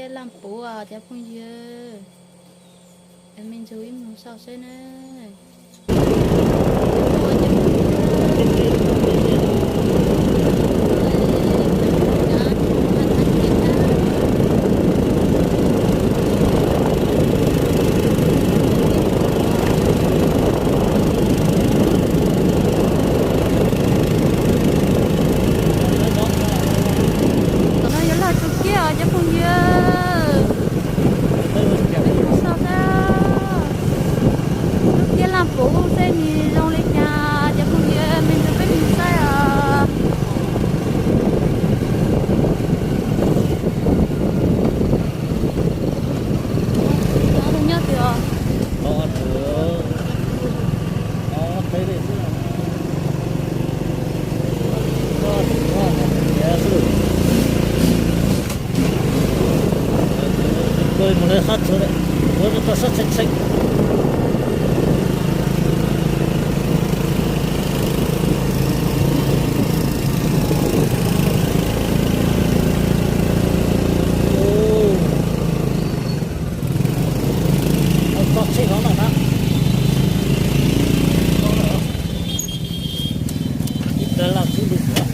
Laj puv os cov phooj ywg, me ntsis wb mus saib saib na. Tom no yuav loj tsuj kiab os cov phooj ywg. Peb mus saib saib lub kiab Laj Puv xwb nws zoo li cas cov phooj ywg, me ntsis peb mus saib os. Nyob twg os? Mus lawv sab tsheb, ua rau tau sab tsheb tsheb. Tog tsheb no na. Ib pliag laj xwb lub.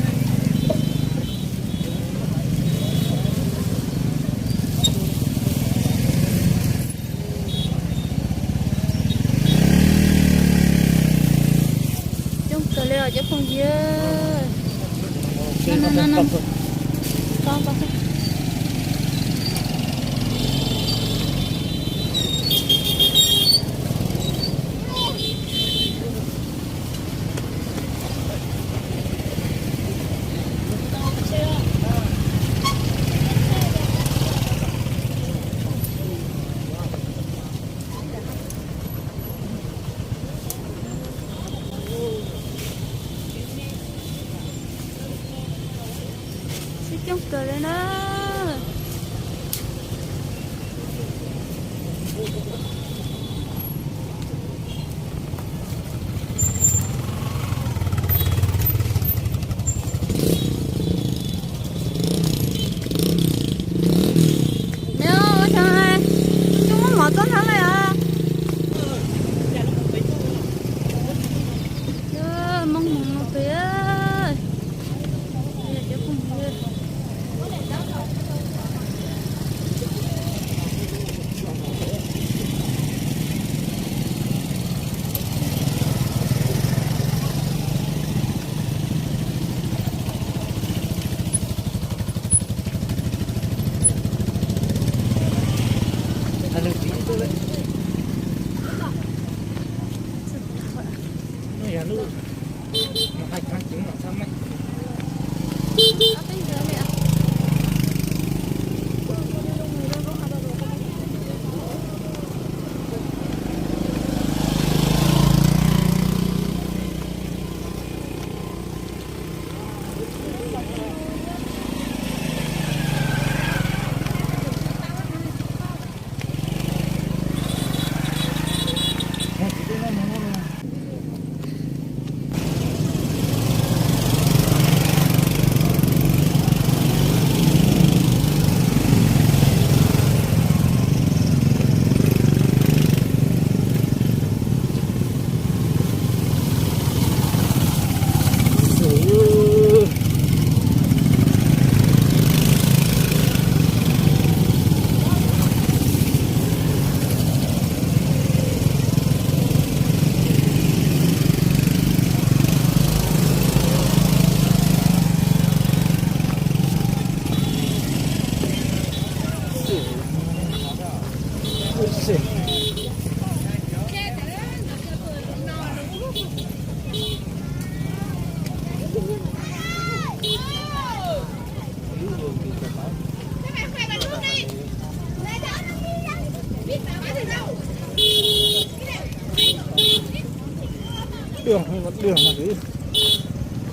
Coob kawg li os cov phooj ywg. Sib coob kawg li na. Neb ua cas coob mov txob hnab lawm os? Moob mus no pem.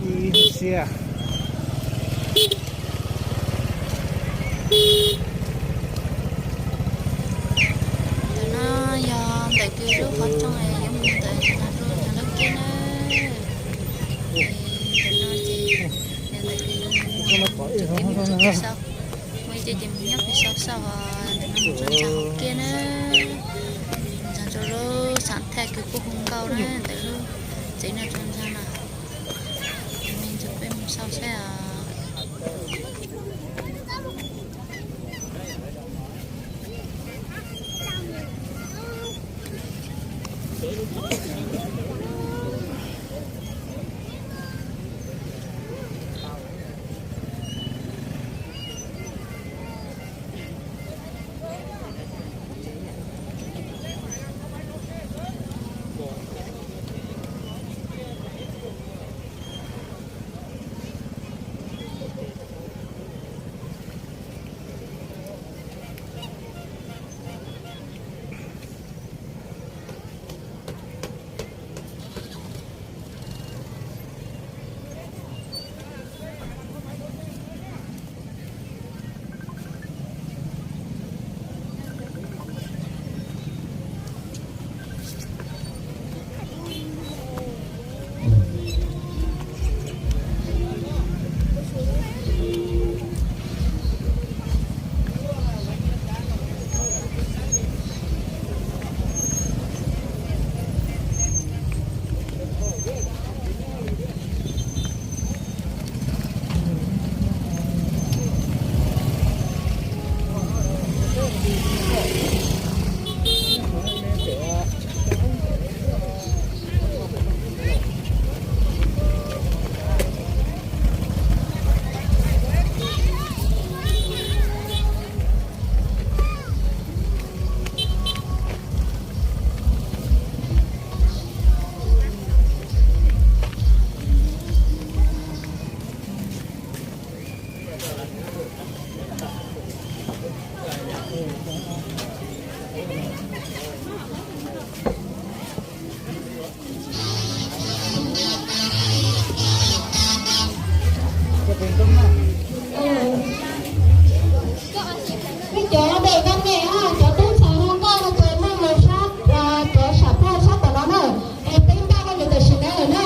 Ib sia. Ntawm no yog ntawm kws lub qhov rooj yuav mus ntawm no rau ntawm lub kiab na. Ntawm no ces ntawm kws yuav mus ces mus nyob pem saum, mus ces ces mus nyob pem saum saum os. Ntxhab ntxhab hauv kiab na, ntxhab rau lub xab thaj kws kuj hu nkauj na, ntawm lub tsev no rau ntxhab na. Me ntxhab peb mus sau saib os. Peb cov ntawm koj me, cov tub ntxhais hluas nkauj no ces muaj mus sab, cov sam phaj sab tom no na, es peb npaj koj mus tam sim no lawm na.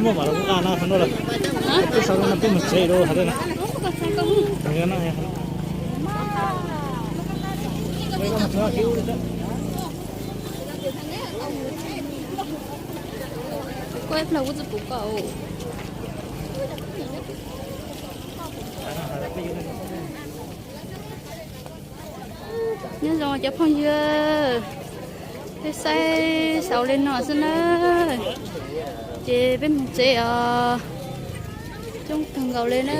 Muaj mam los kuj nqa no, qhov no lawm. Tej saum no peb mus tsev dua, qhov no. Koj ib plag kuv tsis pum koj. Nyob zoo cov phooj ywg, peb saib xaus li no xwb na, ces peb mus tsev os. Coob kawg nkaus li na.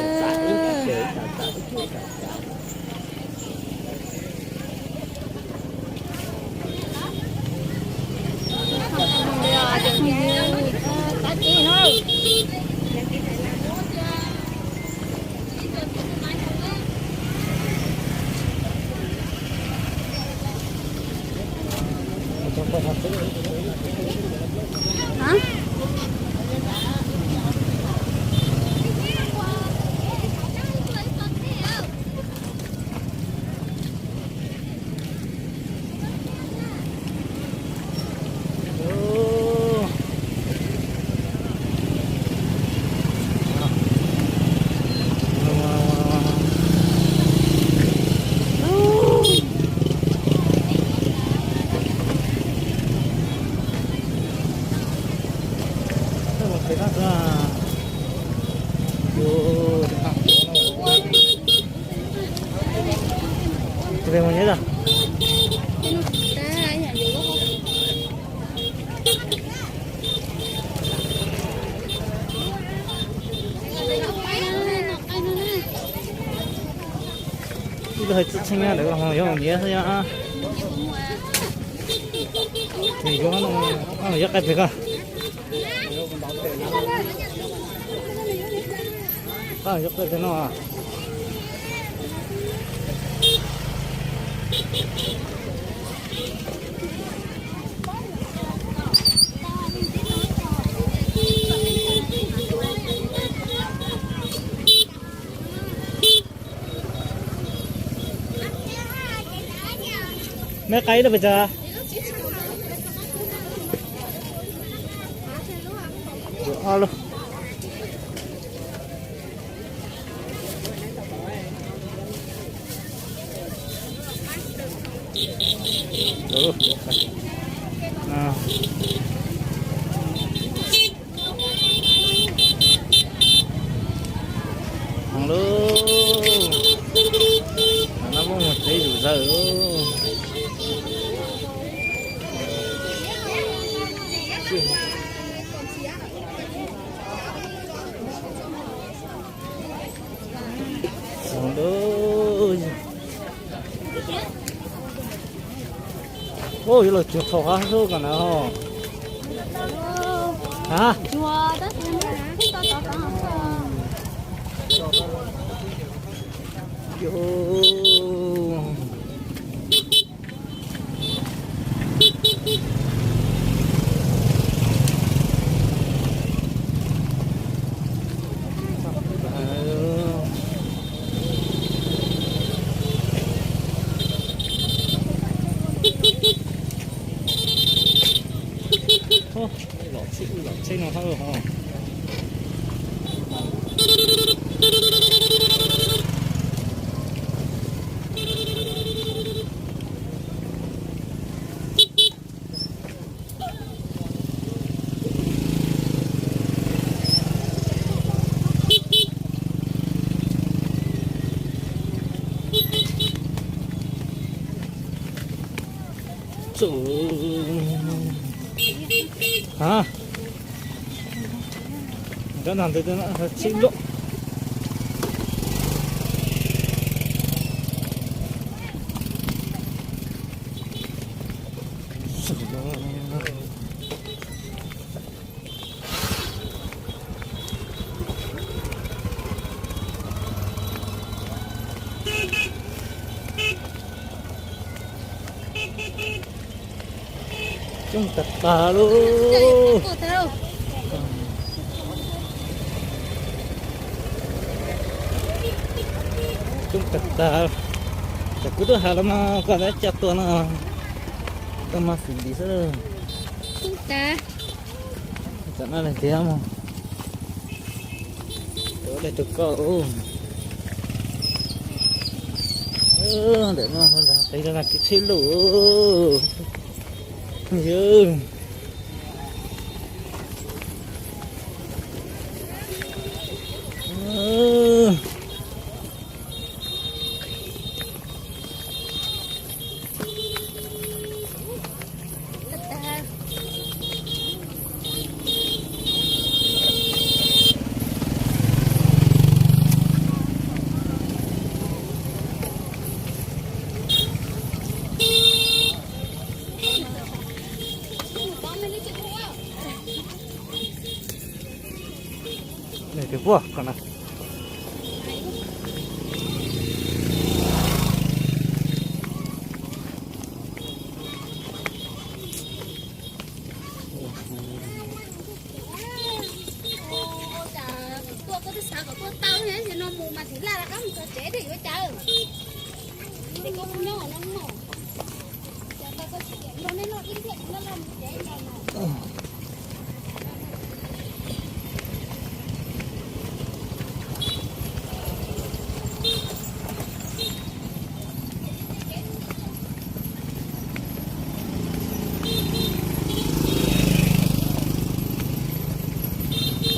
Ib lub hais txwj txheej na, lawv ho yuav mus nyiav xwb yom. Ces yuav, yuav qai pem ko. Yuav qai pem no. Mej qaib lub pes tsawg? Ob lub. Heev lauj, no muaj mus tsev zuj zus. Heev lauj. Ua, yuav los tsuag thaum qab xwb ko na ho. Ha? Yo. Los tsheb, los tsheb no hab ho. Ha, rov ntawd tsheb loj. Coob tag tag lauj. Coob tag tag. Tsam kuv twb hais los mas koj tab coj tuaj no, koj mas xis lis xwb. Tsam no tiag mas, ua dej rau koj. Ntawm no qis rau na kwv tsheb lauj. Yawg. Nws tus puag ko na.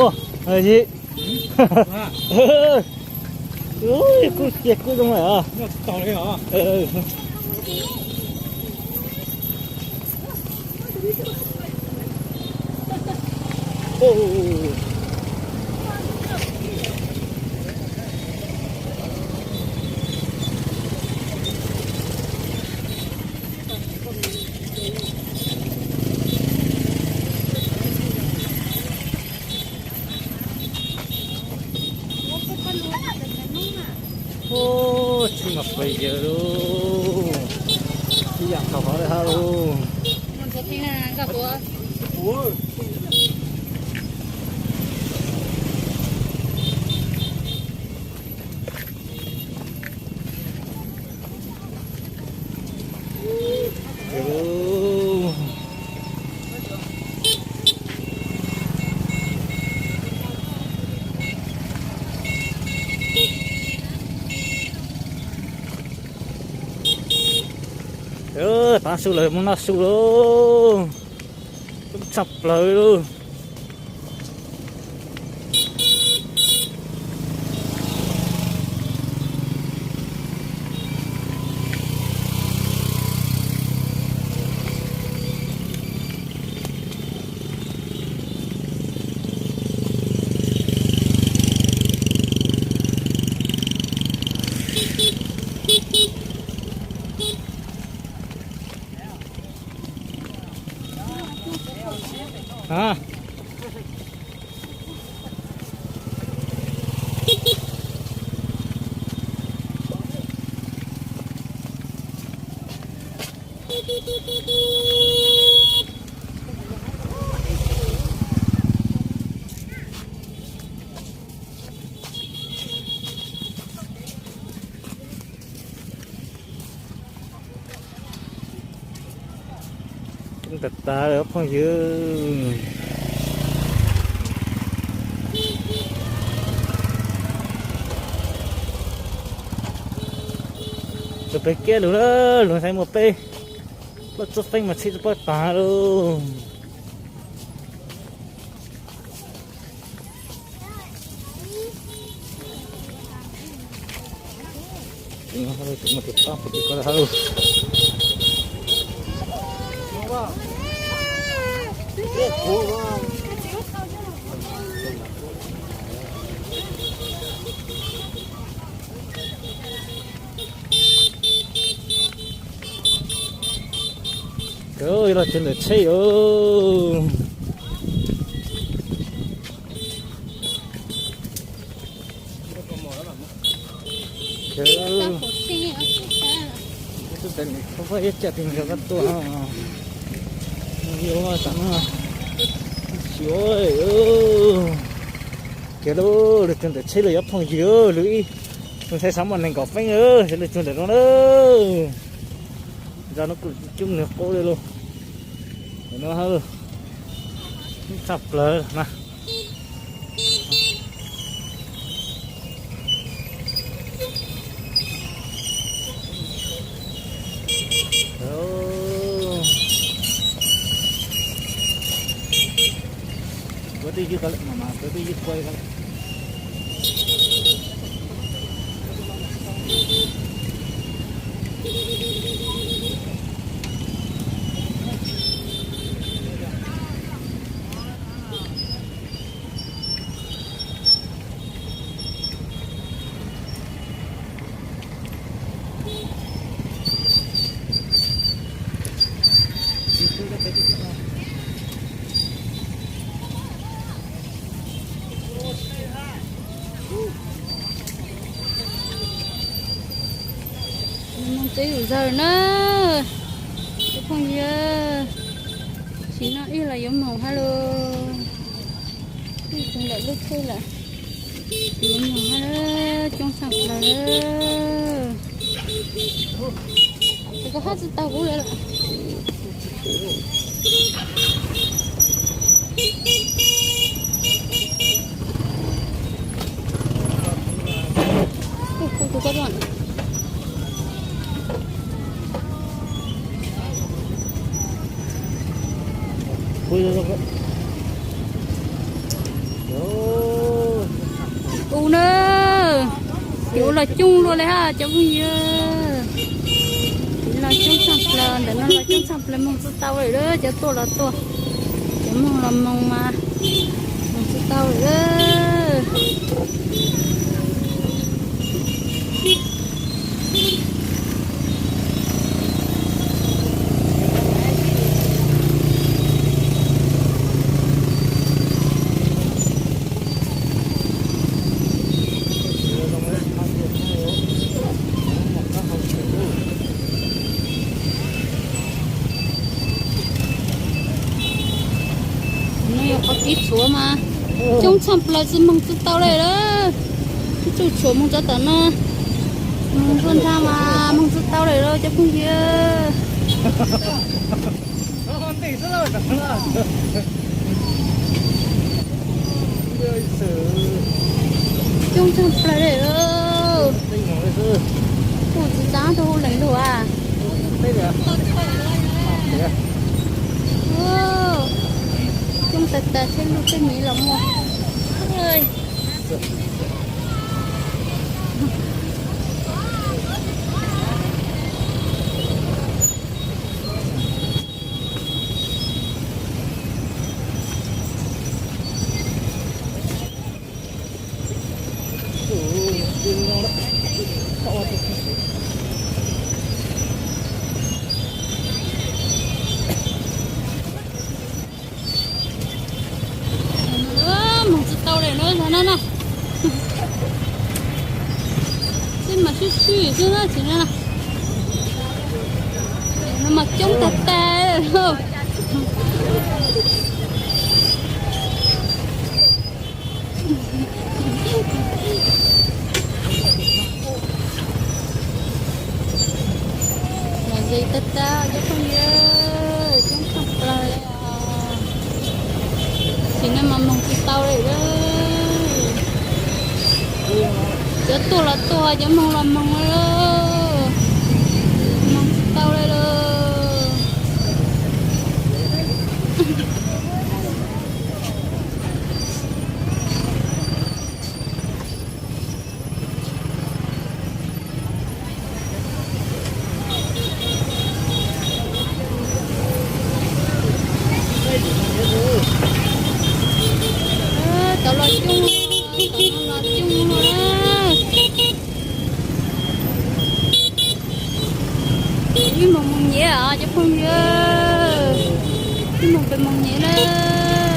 Ua, yig. Kuj cia kuj zoo lawm os. Ua, tsheb mas pais yawg lauj. Ib yam thaum qhov li hab lauj. Tav su lawm, mus noj su lauj. Coob tshaj plaws lauj. Coob tag tag lawm phooj ywg. Tus pem kiab lug na, lug ntxhais muaj peb plaub tsob feeb mas txhij tsis paub tag lauj. Los tsuag ntawm tsheb os. Kiag lauj, lug tsuag ntawm tsheb lawm yog phooj ywg, lug ib, lug ntxhais xav muaj nees nkaum feeb, lug tsuag ntawm no na. Zaj no kuj coob nws qub li lauj. No tshaj plaws na. Kuv twb ywg ko lawm, mas kuv twb ywg kuv ko lawm. Moog teb lug zag na, cov phooj ywg, sim no wb los yuav moog hab lauj. Wb tseem lawm lub tsheb lawm, yuav moog hab, coob tshaj plaws. Ces koj hab tsi tau kuv lawm. Kuv tus koj tuaj. Ua na, ces ua los coob luaj li hab cov phooj ywg. Ces los coob tshaj plaws, ntawm no los coob tshaj plaws, moog tsi tau lawm, cov tuaj los tuaj, cov moog los moog mas moog tsi tau lawm. Ib tshuav mas coob tshaj plaws tsis moog tsis tau li lawm. Ib tsuj tshuav moog tso tom no, moog nrug nrag mas moog tsis tau li lawm cov phooj ywg. Coob tshaj plaws li. Kuj tsis xav tau hu leej lug a. Coob tas tas thiab, luj tej miv los muaj. Moog tsis tau li no, no, no. Xwb mas swb swb xwb na tsis no. No mas coob tag tag. Los ze tag tag cov phooj ywg, coob tshaj plaws li os. Tsis no mas moog tsis tau li lawm. Cov tuaj los tuaj, cov moog los moog li lawm. Moog tsis tau li lawm. Cov los coob, cov los coob no na. Ib moog moog nyiav os cov phooj ywg. Ib moog peb moog nyiav na.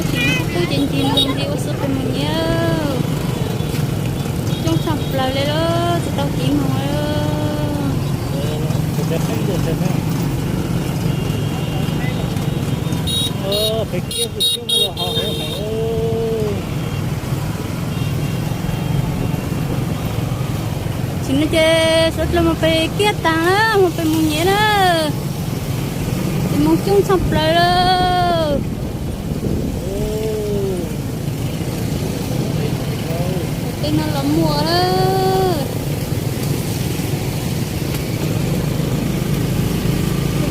Tsis tub ces ncig no ncig ua xwb peb moog nyiav. Coob tshaj plaws li lawm, tsis tau kiv moog li. Tsis no ces suav dlawg moog peb kiab taag na, moog peb moog nyiav na. Tsis moog coob tshaj plaws lawm. Tej no los muaj lawm.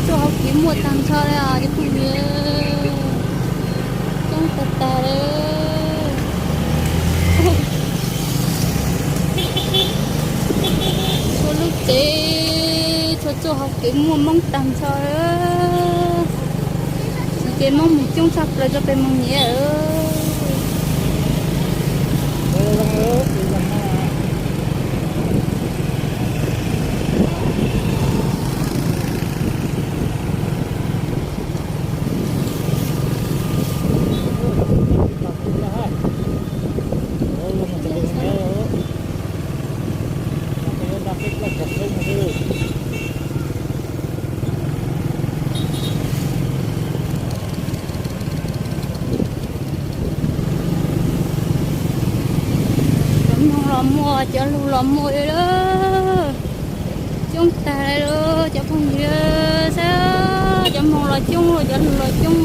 Tsuj hauv kev muaj taag nrho li os cov phooj ywg. Coob tag tag li. Txhua lub tsev, txhua tsuj hauv kev muaj moob taag nrho. Ces moob moog coob tshaj plaws rau peb moog nyiav. Cov moog los muaj, cov lug los muaj li lawm. Coob tag li lawm cov phooj ywg, saib cov moog los coob, cov lug los coob.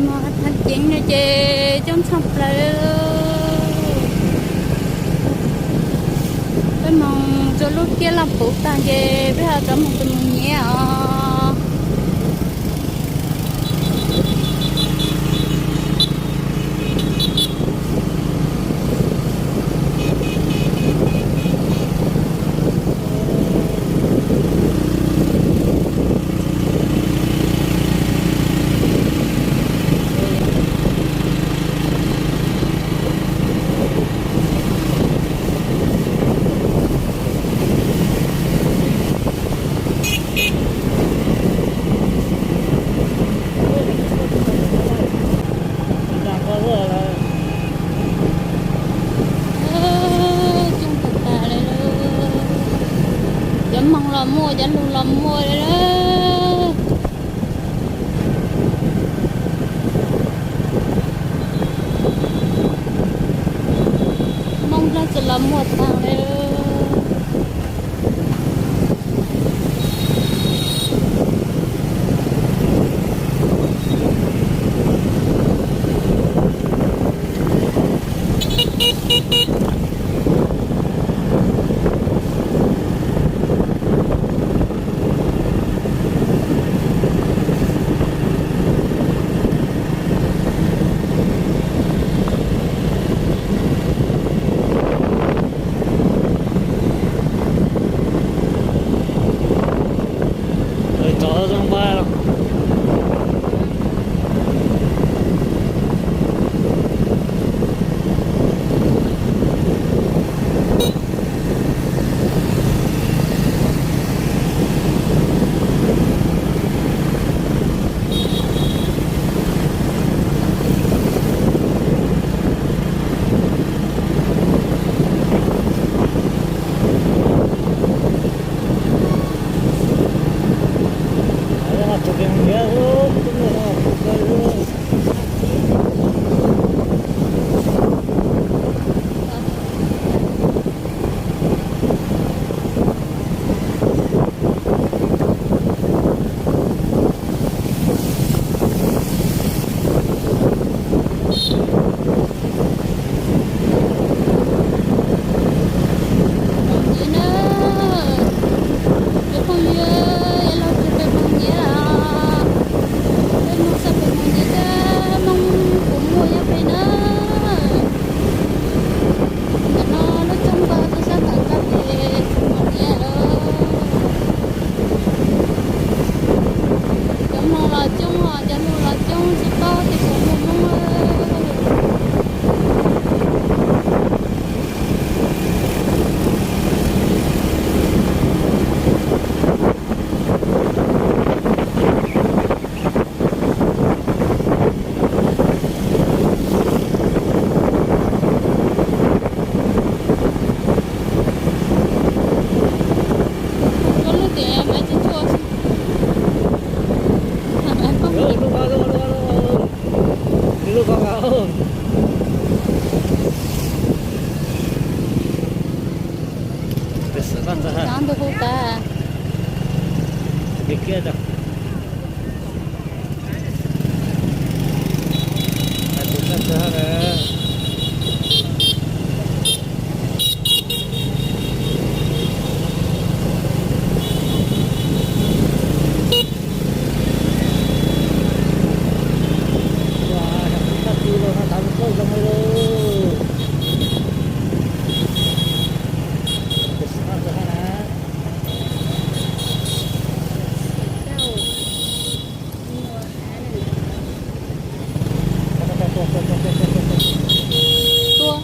Moog thaaj ceev no ces coob tshaj plaws li. Peb moog rua lub kiab laj puv taag ces peb ho rov moog peb moog nyiav os. Coob tag tag li lawm. Cov moog los muaj, cov lug los muaj li lawm. Txawm los muag tag li. Cov phooj ywg, ib los tsis peb moog nyiav, peb moog xwb peb moog nyiav thiab, moog kuv muaj nyob pem na. Ntawm no lub txooj npawg txoj sab tom koj ces tsis moog nyiav lawm. Cov moog los coob os, cov lug los coob, tsis paub tej tus muaj Hmoob. Koj lub tias maiv tsis tshua xwb. Lub ko, lub ko, lub ko, lub ko. Cov ntawd hu tas. Tua.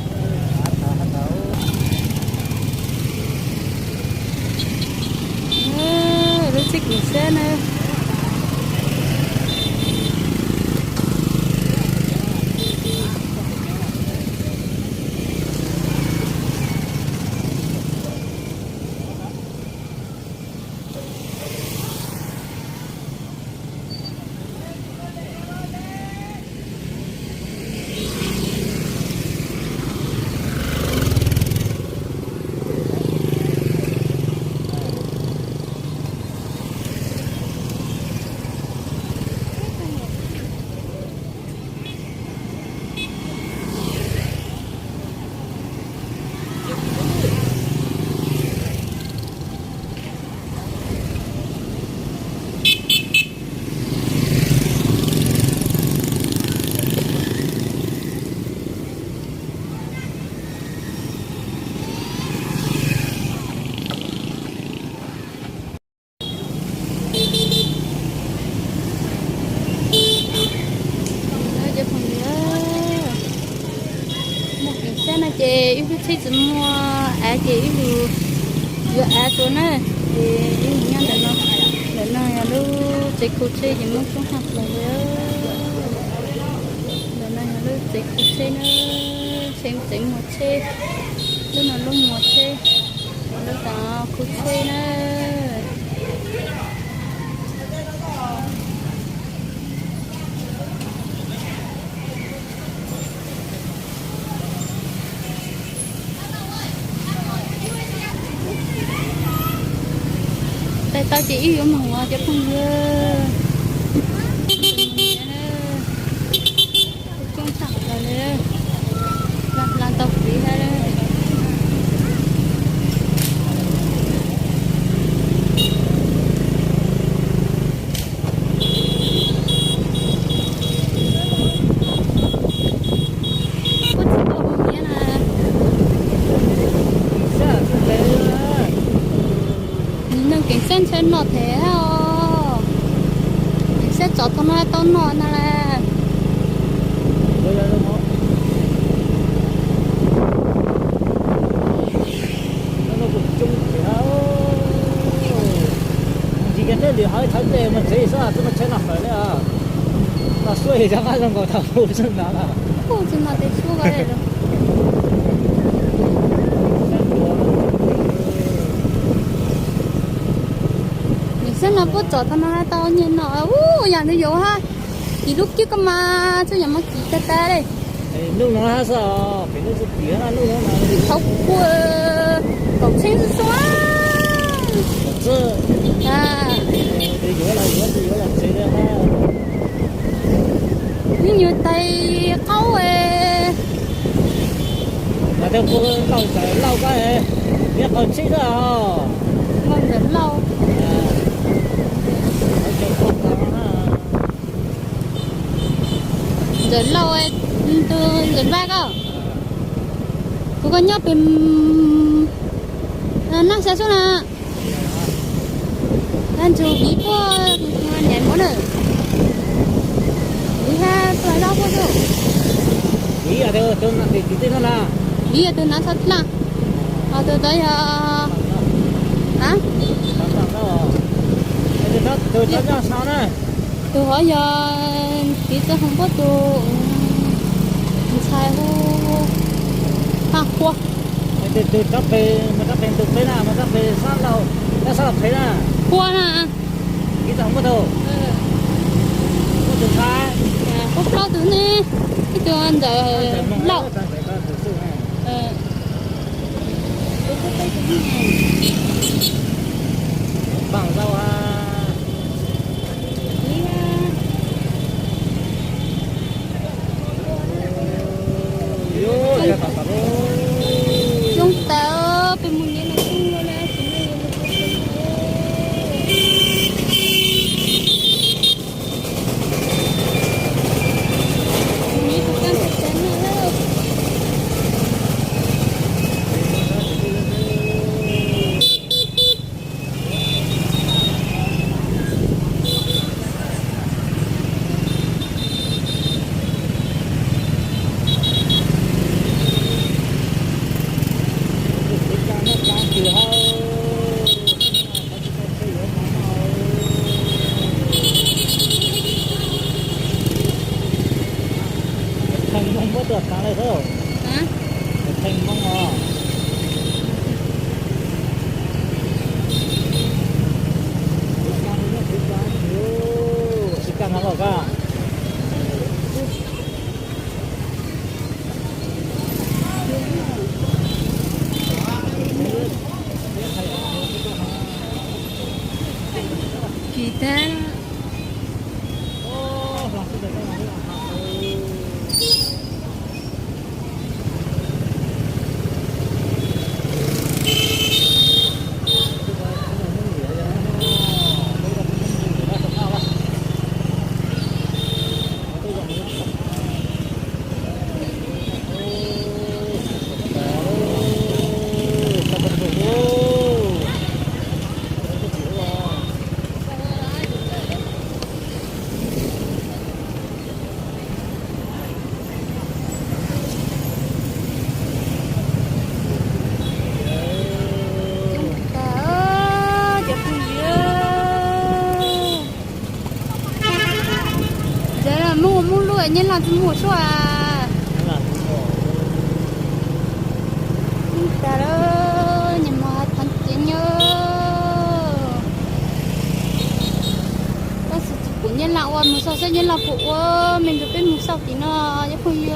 Lub txij kwv xwb na. Cov phooj ywg, muaj kev xab no ces ib lub tsheb tsis muaj av ces ib lub yuav av tuaj na, ces ib lub nyob ntawm no. Ntawm no yog lub tsev khu tsheb ces muaj coob tshaj plaws li. Ntawm no yog lub tsev khu tsheb na, tsev, tsev muag tsheb, lub no lub muag tsheb, lub tom khu tsheb na. Tau ces wb yuav mus os cov phooj ywg. Coob tshaj plaws li, hla ntau kev thiab. Kuj tsis tau mus thiab na. Nws neeg keem xab ntshe noj them os. Keem xab tsov tau noj tau noj na las. Tsis kiag tej lwm hauv thawv tej mas tsev xwb tsis muaj tsheb noj fawm li os. Noj suab ib zaj qab zoo nkaus thaum ub xwb ntag. Kuj tsis noj tej suab ko. Nws xab no puab tsom tau no tau nyiaj no ub yam nws yuav hab. Kis lub kib ko mas txuj yam mas kis tag tag li. Nuj no hab xwb os, pem nuj txuj kis hab nuj no. Thaum kuv kaum txheeb xwb xwb. Ib nyuag tais qaub. Mas tej qub lauj ntawm lauj ko, neb qhov tsheb xwb os. Lauj ntawm lauj. Ntawm lauj, tus ntawm vaj ko. Tus ko nyob pem naj xa xub na. Ntsug viv puab niam muab na. Viv hab tuaj zaub puab xwb. Viv yog tus nav txhab dlaj. Ho tus tod yog, tus hov yog tiv txwv hoov puab tus ntxhais hu Paj Qhua. Tus rov pem, mus rov pem tus peb na, mus rov pem sab laug, sab laug pem na. Qhua na. Ib tug muaj tus, muaj tus ntxhais, muaj plaub tus ne, ib tug ntawm lauj. Npaam zaub a. Coob tas, peb mus nyob no coob li na. Theej Hmoob muab tuaj tag lawm xwb. Theej Hmoob os. Tsis kaj no los koj. Kis tag. Cov phooj ywg, ntawd muaj muaj lub nyob loj tsis muaj suab. Ib tas lawm, nyias mus hais thov kev nyob. Tab sis tsis pum Nyab Laj ua, mus xauj saib Nyab Laj puas ua me ntsis, peb mus xauj tim no cov phooj ywg.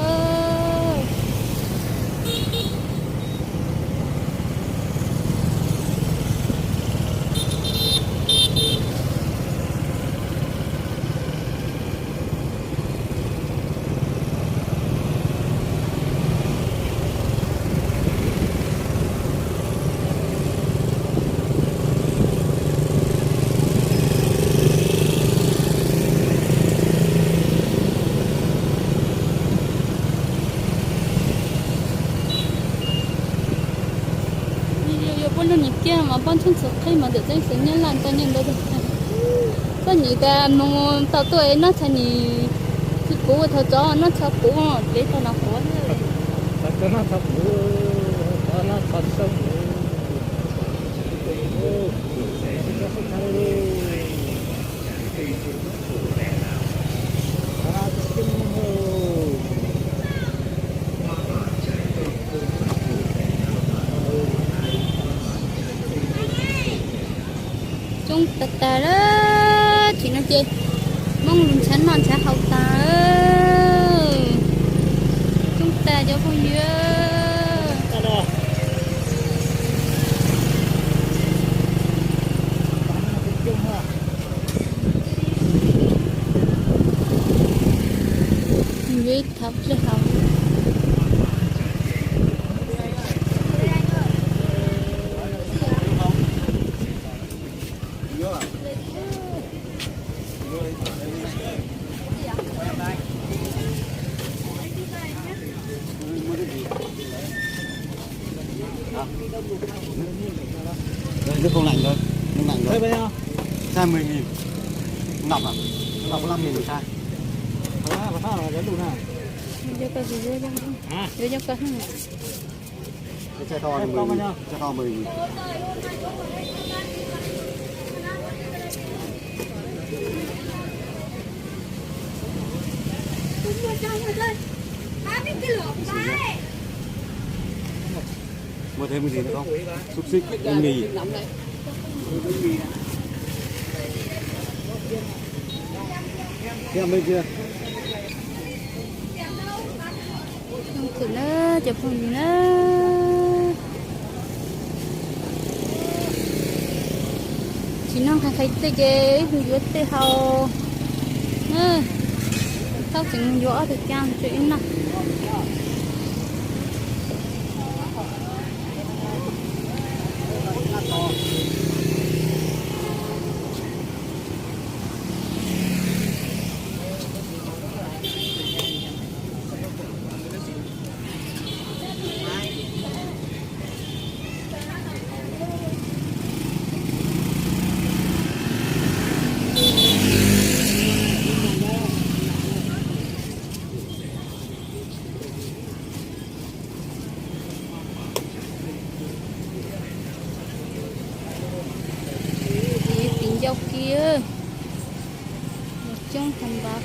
Tshoob txhua qhib mas ntawm txeeb xeev Nyab Laj ntau nyiaj ntau. Txoj nyem tas mus tau tuaj noj tshaj nyem, tsis puv ua thaum tsov noj tshaj puv, peb tau no quav. Coob tag tag lawm, tsis no ces Hmoob lub ntshav noj ntshav haus tas. Coob tag cov phooj ywg. Yuav ib thaj tsij haus. Nước không lạnh thôi, nước lạnh thôi. Chai mười nghìn. Nọc à? Nọc có năm nghìn một chai. Hả? Chai to mười nghìn, chai to mười nghìn. Mua thêm cái gì nữa không? Xúc xích, bánh mì. Thêm bên kia. Coob kawg na cov phooj ywg na. Tsis noj qhais qhais tej ces ib hu yuav tej haus na. Thaub tseem mus yuav ob tug caj tso ib noj. Tiv ncauj kiag, coob tag npaum.